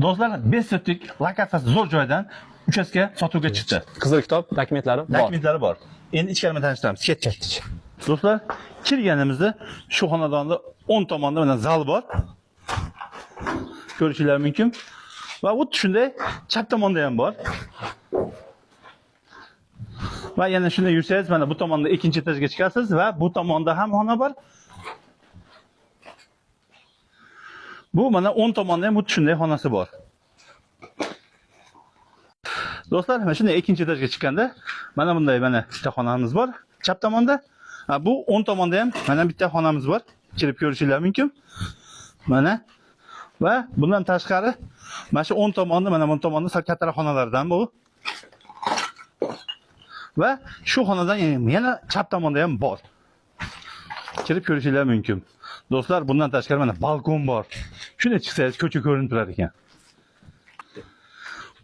Do'stlar, 5 sotix lokatsiyasi zo'r joydan uchastka sotuvga chiqdi. Qizil kitob dokumentlari bor. Dokumentlari bor. Endi ichkari tanishtiramiz. Ketdik. Do'stlar, kirganimizda shu xonadonda o'ng tomonda mana zal bor. Ko'rishinglar mumkin. Va xuddi shunday chap tomonda ham bor. Va yana shunday yursangiz, mana bu tomonda ikkinchi etajga chiqasiz va bu tomonda ham xona bor. Bu mana o'ng tomonda ham xuddi shunday xonasi bor. Do'stlar, mana shunday ikkinchi etajga chiqqanda mana bunday mana bitta xonamiz bor chap tomonda. Ha, bu o'ng tomonda ham mana bitta xonamiz bor. Kirib ko'rishinglar mumkin. Mana va bundan tashqari mana shu o'ng tomonda mana bu tomonda sal kattaroq xonalardan bu. Va shu xonadan yana chap tomonda ham bor. Kirib ko'rishinglar mumkin. Do'stlar, bundan tashqari mana balkon bor. Shunday chiqsangiz ko'cha ko'rinib turar ekan.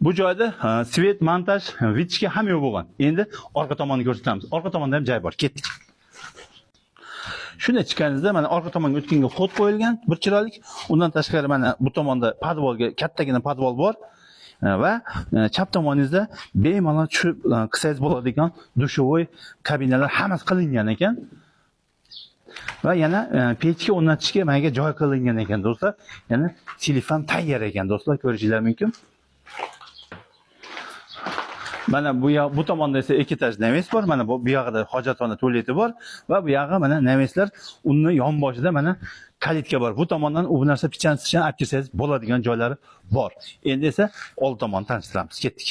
Bu joyda ha, svet, montaj, вытяжка ham yo'q bo'lgan. Endi orqa tomonni ko'rsatamiz. Orqa tomonda ham joy bor. Ketdik. Shunday chiqqaningizda mana orqa tomonga o'tganga xod qo'yilgan, bir chiroyli. Undan tashqari mana bu tomonda podvalga kattagina podval bor. Va chap tomoningizda bemalol tushib qilsangiz bo'ladigan dushovoy kabinalar hammasi qilingan ekan. Va yana pechka o'rnatishga managa joy qilingan ekan do'stlar. Yana telefon tayyor ekan do'stlar, ko'rishinglar mumkin. Mana bu yoq, bu tomonda esa ikki etaj naves bor. Mana bu yog'ida hojatxona tualeti bor va bu yog'i mana naveslar uni yonboshida mana kalitka bor. Bu tomondan u narsa pichan sichan olib kelsangiz bo'ladigan joylari bor. Endi esa old tomonni tanishtiramiz. Ketdik.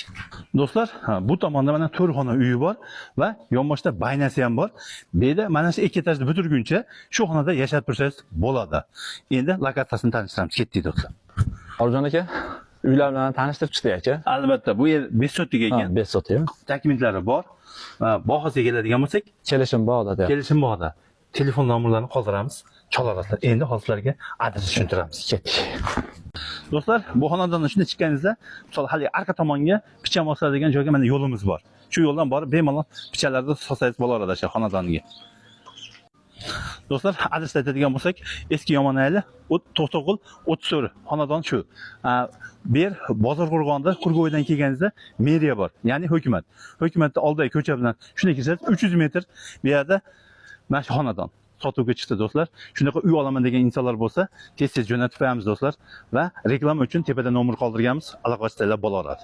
Do'stlar, ha, bu tomonda mana to'rt xona uyi bor va yonboshida baynasi ham bor. Bu yerda mana shu ikki etajni bitirguncha shu xonada yashab tursangiz bo'ladi. Endi lokatsiyasini tanishtiramiz. Ketdik do'stlar. Orjon aka, uylar bilan tanishtirib chiqdik aka. Albatta, bu yer 5 sotix ekan. Ha, 5 sotix. Dokumentlari bor. Va bahosiga keladigan bo'lsak, Kelishim bor deyapti. kelishim bog'da. Telefon nomerlarini qoldiramiz. Chalarasizlar. Endi hozir sizlarga adres tushuntiramiz. Ketdik. Do'stlar, bu xonadondan shunday chiqqaningizda, misol hali arqa tomonga pichan bosiladigan joyga mana yo'limiz bor. Shu yo'ldan borib bemalol pichanlarni solsangiz bo'laveradi o'sha xonadonga. Do'stlar, adresni aytadigan bo'lsak, eski Yomonayli, To'xtag'ul 34 xonadon shu. Bu yer bozor qo'rg'onda Qurg'oydan kelganingizda meriya bor, ya'ni hukumat. Hukumatni oldidagi ko'cha bilan shunday kelsangiz 300 metr bu yerda mana shu xonadon sotuvga chiqdi do'stlar. Shunaqa uy olaman degan insonlar bo'lsa, tez-tez jo'natib qo'yamiz do'stlar va reklama uchun tepada nomer qoldirganmiz, aloqa qilsanglar bo'laveradi.